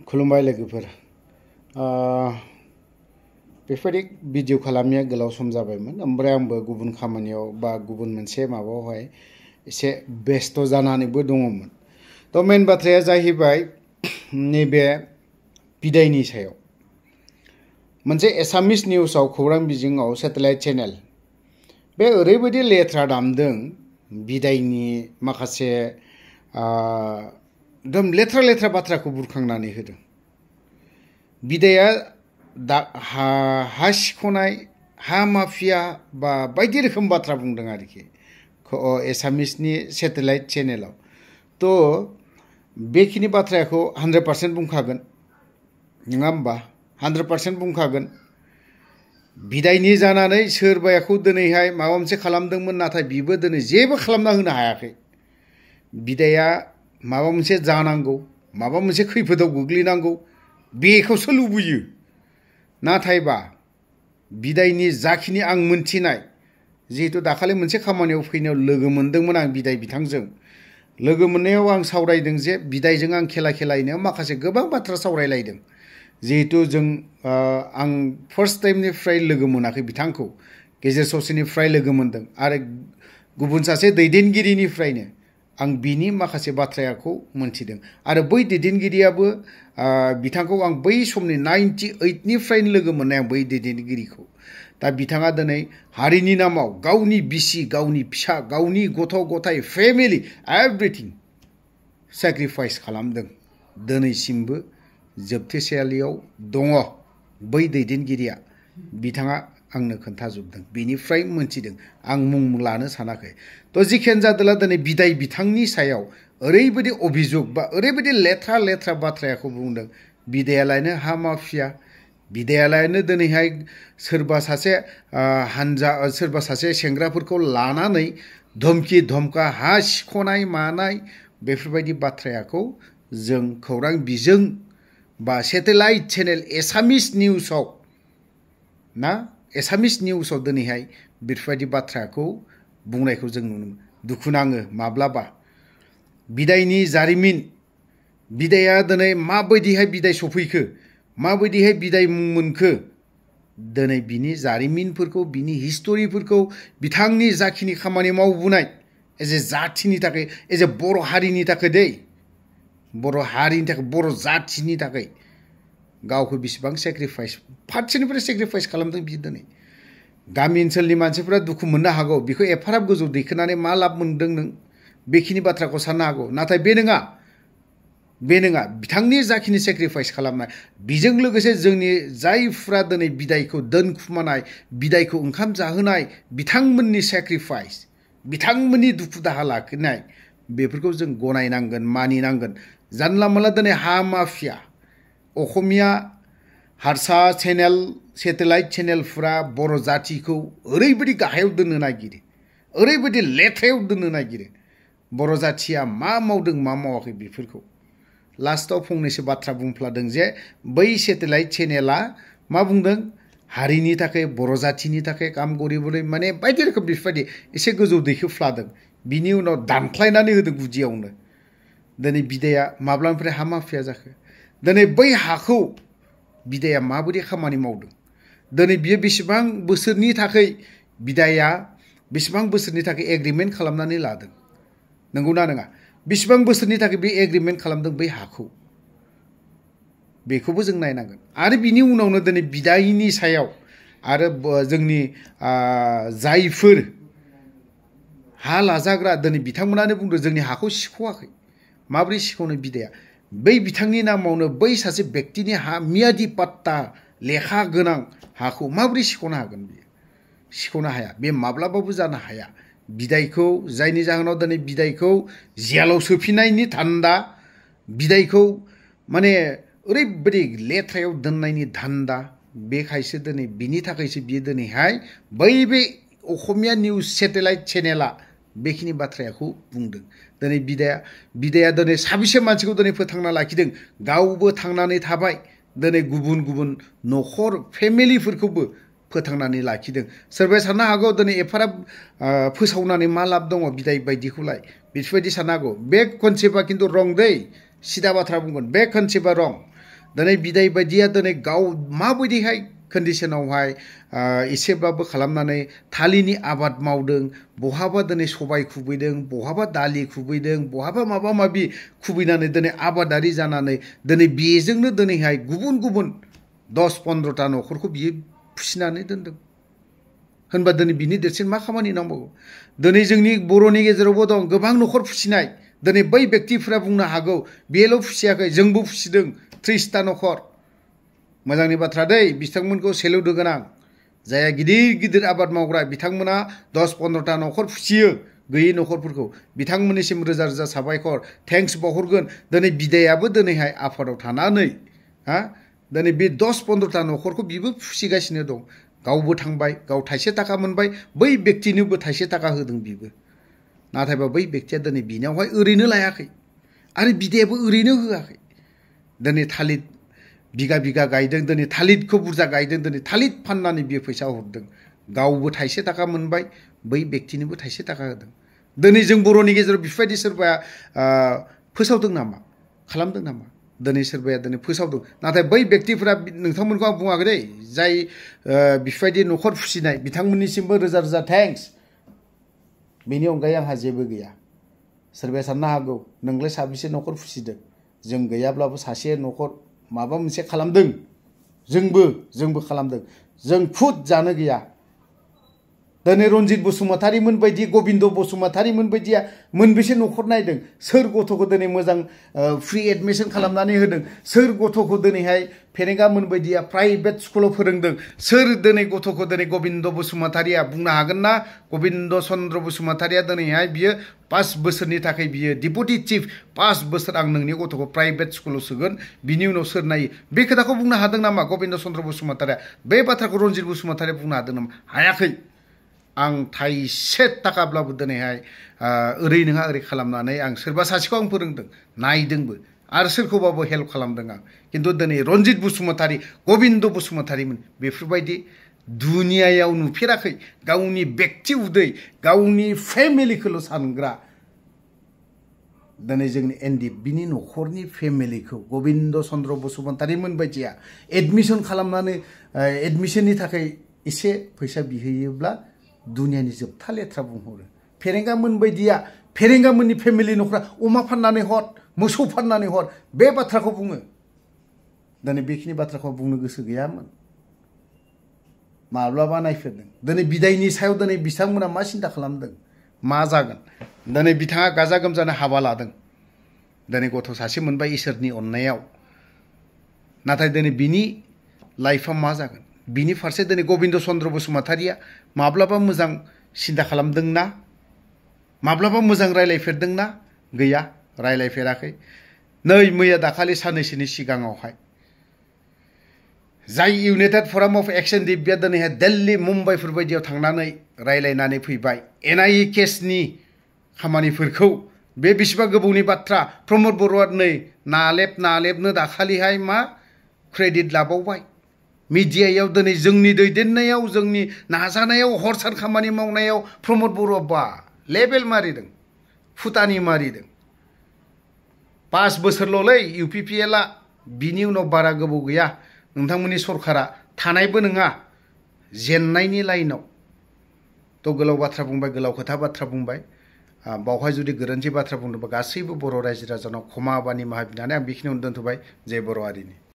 खुलुमबाय लोगोफोर बेफोरबायदि भिडिअ खालामनाया गोलाव सम जाबायमोन ओमफ्राय आंबो गुबुन खामानियाव बा गुबुन मोनसे माबायावहाय एसे बेस्थ' जानानैबो दङमोन थ' मेन बाथ्राया जाहैबाय नैबे बिदायनि सायाव मोनसे एसामिस निउसाव खौरां बिजोङाव सेटेलाइट चेनेल बे ओरैबायदि लेथ्रा दामदों बिदायनि माखासे एकदम लेथ्रा लेथ्रा बाथ्राखौ बुरखांनानै होदों बिदाया हा सिख'नाय हा माफिया बा बायदि रोखोम बाथ्रा बुंदों आरोखि एसामिसनि सेटेलाइट चेनेलाव थ' बेखिनि बाथ्राखौ 100% बुंखागोन नङा होमबा 100% बुंखागोन बिदायनि जानानै सोरबायाखौ दिनैहाय माबा मोनसे खालामदोंमोन नाथाय बिबो दिनै जेबो खालामना होनो हायाखै बिदाया माबा मोनसे जानांगौ माबा मोनसे खैफोदाव गोग्लैनांगौ बेखौसो लुबैयो नाथायबा बिदायनि जाखिनि आं मोनथिनाय जिहेतु दाखालि मोनसे खामानियाव फैनायाव लोगो मोनदोंमोन आं बिदाय बिथांजों लोगो मोननायाव आं सावरायदों जे बिदायजों आं खेलायनायाव माखासे गोबां बाथ्रा सावरायलायदों जिहेतु जों आं फार्स्ट टाइमनिफ्राय लोगो मोनाखै बिथांखौ गेजेर ससेनिफ्राय लोगो मोनदों आरो गुबुन सासे दैदेनगिरिनिफ्रायनो आं बिनि माखासे बाथ्राखौ मोनथिदों आरो बै दैदेनगिरियाबो बिथांखौ आं बै समनि 98 निफ्रायनो लोगो मोननाय आं बै दैदेनगिरिखौ दा बिथाङा दिनै हारिनि नामाव गावनि बिसि गावनि फिसा गावनि गथ' गथाय फेमिलि एभ्रिथिं सेक्रिफाइस खालामदों दिनैसिमबो जोबथेसालियाव दङ बै दैदेनगिरिया बिथाङा आंनो खोन्थाजोबदों बेनिफ्राय मोनथिदों आं मुं लानो सानाखै थ' जिखियानो जादोला दिनै बिदाय बिथांनि सायाव ओरैबायदि अभियोग बा ओरैबायदि लेथ्रा लेथ्रा बाथ्राखौ बुंदों बिदायालायनो हा माफिया बिदायालायनो दिनैहाय सोरबा सासे हानजा सोरबा सासे सेंग्राफोरखौ लानानै धमखि धमका हा सिख'नाय मानाय बेफोरबायदि बाथ्राखौ जों खौरां बिजों बा सेटेलाइट चेनेल एसामिस निउसाव ना एसामिस निउसाव दिनैहाय बेफोरबायदि बाथ्राखौ बुंनायखौ जों नुनो मोनो दुखु नाङो माब्लाबा बिदायनि जारिमिन बिदाया दिनै माबायदिहाय बिदाय सफैखो माबायदिहाय बिदाय मुं मोनखो दिनै बिनि जारिमिनफोरखौ बिनि हिस्ट'रिफोरखौ बिथांनि जाखिनि खामानि मावबोनाय एज ए जाथिनि थाखाय एज ए बर' हारिनि थाखाय बर' हारिनि थाखाय बर' जाथिनि थाखाय गावखौ बेसेबां सेक्रिफाइस फारसेनिफ्राय सेक्रिफाइस खालामदों बियो दिनै गामि ओनसोलनि मानसिफोरा दुखु मोननो हागौ बेखौ एफाराब गोजौ दैखोनानै मा लाब मोनदों नों बेखिनि बाथ्राखौ साननो हागौ नाथाय बे नङा बिथांनि जाखिनि सेक्रिफाइस खालामनाय बेजों लोगोसे जोंनि जायफ्रा दिनै बिदायखौ दोनखुमानाय बिदायखौ ओंखाम जाहोनाय बिथांमोननि सेक्रिफाइस बिथांमोननि दुखु दाहा लाखिनाय बेफोरखौ जों गनायनांगोन मानिनांगोन जानला मोनला दिनै हा माफिया असमिया हारसा चेनेल सेटेलाइट चेनेलफोरा बर' जातिखौ ओरैबायदि गाहायाव दोननो नागिरो ओरैबायदि लेथ्रायाव दोननो नागिरो बर' जातिया मा मावदों मा मावाखै बेफोरखौ लास्टआव फंनैसो बाथ्रा बुंफ्लादों जे बै सेटेलाइट चेनेला मा बुंदों हारिनि थाखाय बर' जातिनि थाखाय काम गरिबोरै माने बायदि रोखोम बेफोरबायदि एसे गोजौ दैखोफ्लादों बिनि उनाव दानख्लायनानै होदों गुदियावनो दिनै बिदाया माब्लानिफ्राय हा माफिया जाखो दिनै बै हाखौ बिदाया माबायदि खामानि मावदों दिनै बियो बेसेबां बोसोरनि थाखाय बिदाया बेसेबां बोसोरनि थाखाय एग्रिमेन्ट खालामनानै लादों नंगौना नङा बेसेबां बोसोरनि थाखाय बे एग्रिमेन्ट खालामदों बै हाखौ बेखौबो जों नायनांगोन आरो बिनि उनावनो दिनै बिदायनि सायाव आरो जोंनि जायफोर हा लाजाग्रा दिनै बिथांमोनानो बुंदों जोंनि हाखौ सिख'वाखै माब्रै सिख'नो बिदाया बै बिथांनि नामावनो बै सासे व्यक्तिनि हा मियादि पाट्टा लेखा गोनां हाखौ माब्रै सिख'नो हागोन बियो सिख'नो हाया बे माब्लाबाबो जानो हाया बिदायखौ जायनि जाहोनाव दिनै बिदायखौ जेलाव सोफिननायनि धान्दा बिदायखौ माने ओरैबायदि लेथ्रायाव दोननायनि धान्दा बेखायसो दिनै बिनि थाखायसो बियो दिनैहाय बै बे असमिया निउस सेटेलाइट चेनेला बेखिनि बाथ्राखौ बुंदों दिनै बिदाया दिनै साबेसे मानसिखौ दिनै फोथांना लाखिदों गावबो थांनानै थाबाय दिनै गुबुन गुबुन न'खर फेमिलिफोरखौबो फोथांनानै लाखिदों सोरबाया साननो हागौ दिनै एफाराब फोसावनानै मा लाब दङ बिदाय बायदिखौलाय बेफोरबायदि साननो हागौ बे कनसेप्टआ खिन्थु रं दै सिदा बाथ्रा बुंगोन बे कनसेप्टआ रं दिनै बिदाय बायदिया दिनै गाव माबायदिहाय कन्डिशनावहाय एसेब्लाबो खालामनानै थालिरनि आबाद मावदों, बहाबा दिनै सबाय खुबैदों, बहाबा दालि खुबैदों, बहाबा माबा माबि खुबैनानै दिनै आबादारि जानानै दिनै बेजोंनो दिनैहाय गुबुन गुबुन 10-15टा न'खरखौ बियो फिसिनानै दोनदों। होनबा दिनै बिनि देरसिन मा खामानि नांबावगौ? दिनै जोंनि बर'नि गेजेरावबो दं गोबां न'खर फिसिनाय। दिनै बै बेक्तिफोरा बुंनो हागौ बेल' फिसियाखै, जोंबो फिसिदों 30टा न'खर। मोजांनि बाथ्रा दै, बिथांमोनखौ सेलुट होगोन आं। जायहा गिदिर गिदिर आबाद मावग्रा बिथांमोना 10-15टा न'खर फिसियो गैयै न'खरफोरखौ, बिथांमोननिसिम रोजा रोजा साबायखर, थेंक्स बावहरगोन। दिनै बिदायाबो दिनैहाय आफादाव थानानै दिनै बे 10-15टा न'खरखौ बिबो फिसिगासिनो दं। गावबो थांबाय, गाव थाइसे थाखा मोनबाय, बै बेक्तिनोबो थाइसे थाखा होदों बिबो। नाथायबा बै बेक्तिया दिनै बिनावहाय ओरैनो लायाखै आरो बिदायाबो ओरैनो होआखै। दिनै थालिर बिगा बिगा गायदों, दिनै थालिरखौ बुरजा गायदों, दिनै थालिर फाननानै बियो फैसा हरदों। गावबो थाइसे थाखा मोनबाय, बै बेक्तिनोबो थाइसे थाखा होदों। दिनै जों बर'नि गेजेराव बेफोरबायदि सोरबाया फोसावदों नामा, खालामदों नामा? दिनै सोरबाया दिनै फोसावदों। नाथाय बै बेक्तिफोरा, नोंथांमोनखौ आं बुङाखै दै, जाय बेफोरबायदि न'खर फिसिनाय बिथांमोननिसिमबो रोजा रोजा थेंक्स। बेनि अनगायै आंहा जेबो गैया। सोरबाया साननो हागौ नोंलाय साबेसे न'खर फिसिदों? जों गैयाब्लाबो सासे न'खर माबा मोनसे खालामदों। जोंबो खालामदों। जों खुद जानो गैया। दिनै रन्जित बसुमतारीमोन बायदि, गबिन्द बसुमतारीमोन बायदिया मोनबेसे न'खर नायदों? सोर गथ'खौ दिनै मोजां फ्रि एडमिसन खालामनानै होदों? सोर गथ'खौ दिनैहाय फेरेंगामोन बायदिया प्राइभेट स्कुलाव फोरोंदों? सोर दिनै गथ'खौ दिनै गबिन्द बसुमतारीया बुंनो हागोन ना? गबिन्द चन्द्र बसुमतारीया दिनैहाय बियो 5 बोसोरनि थाखाय बियो डिपुटि चिफ, 5 बोसोर आं नोंनि गथ'खौ प्राइभेट स्कुलाव सोगोन, बिनि उनाव सोर नायो? बे खोथाखौ बुंनो हादों नामा गबिन्द चन्द्र बसुमतारीया? बे बाथ्राखौ रन्जित बसुमतारीया बुंनो हादों नामा? हायाखै। आं थाइसे थाखाब्लाबो दिनैहाय ओरै नङा ओरै खालामनानै आं सोरबा सासेखौ आं फोरोंदों, नायदोंबो, आरो सोरखौबाबो हेल्प खालामदों आं। खिन्थु दिनै रन्जित बसुमतारी, गबिन्द बसुमतारीमोन बेफोरबायदि दुनियायाव नुफेराखै। गावनि बेक्ति उदै, गावनि फेमिलिखौल' सानग्रा। दिनै जोंनि एनडिएफबिनि न'खरनि फेमिलिखौ गबिन्द चन्द्र बसुमतारीमोन बायदिया एडमिसन खालामनानै एडमिसननि थाखाय एसे फैसा बिहैयोब्ला दुनियानि जोबथा लेथ्रा बुंहरो। फेरेंगामोन बायदिया, फेरेंगामोननि फेमिलि न'खरा अमा फाननानै हर, मोसौ फाननानै हर, बे बाथ्राखौ बुङो। दिनै बेखिनि बाथ्राखौ बुंनो गोसो गैयामोन। माब्लाबा नायफेरदों? दिनै बिदायनि सायाव दिनै बिथांमोना मा सिन्था खालामदों? मा जागोन? दिनै बिथाङा गाजा गोमजानो हाबा लादों। दिनै गथ' सासे मोनबाय इसोरनि अननायाव। नाथाय दिनै बिनि लाइफआ मा जागोन? बिनि फारसे दिनै गबिन्द चन्द्र बसुमतारीया माब्लाबा मोजां सिन्था खालामदोंना? माब्लाबा मोजां रायलायफेरदोंना? गैया, रायलायफेराखै। नै मैया दाखालि साननैसोनि सिगाङावहाय जाय इउनाइटेड फराम अफ एक्सन दिब्या दिनैहाय दिल्ली, मुम्बाइफोर बायदियाव थांनानै रायलायनानै फैबाय। एनआइए केसनि खामानिफोरखौ, बे बेसेबा गोबावनि बाथ्रा। प्रमद बर'आ नै नालेबनो दाखालिहाय मा क्रेडिट लाबावबाय। मिडियायाव दिनै जोंनि दैदेननायाव, जोंनि नाजानायाव, हर सान खामानि मावनायाव प्रमद बर'आ बा लेबेल मारिदों, फुटानि मारिदों। 5 बोसोरल'लै इउपिपिएलआ, बिनि उनाव बारा गोबाव गैया। नोंथांमोननि सरकारा थानायबो नङा, जेननायनि लाइनाव। थ' गोलाव बाथ्रा बुंबाय, गोलाव खोथा बाथ्रा बुंबाय। बावहाय जुदि गोरोन्थि बाथ्रा बुंदोंबा गासैबो बर' रायजो राजानाव क्षमा बा निमाहा बिनानै आं बेखिनियावनो दोनथ'बाय। जय बर' हारिनि।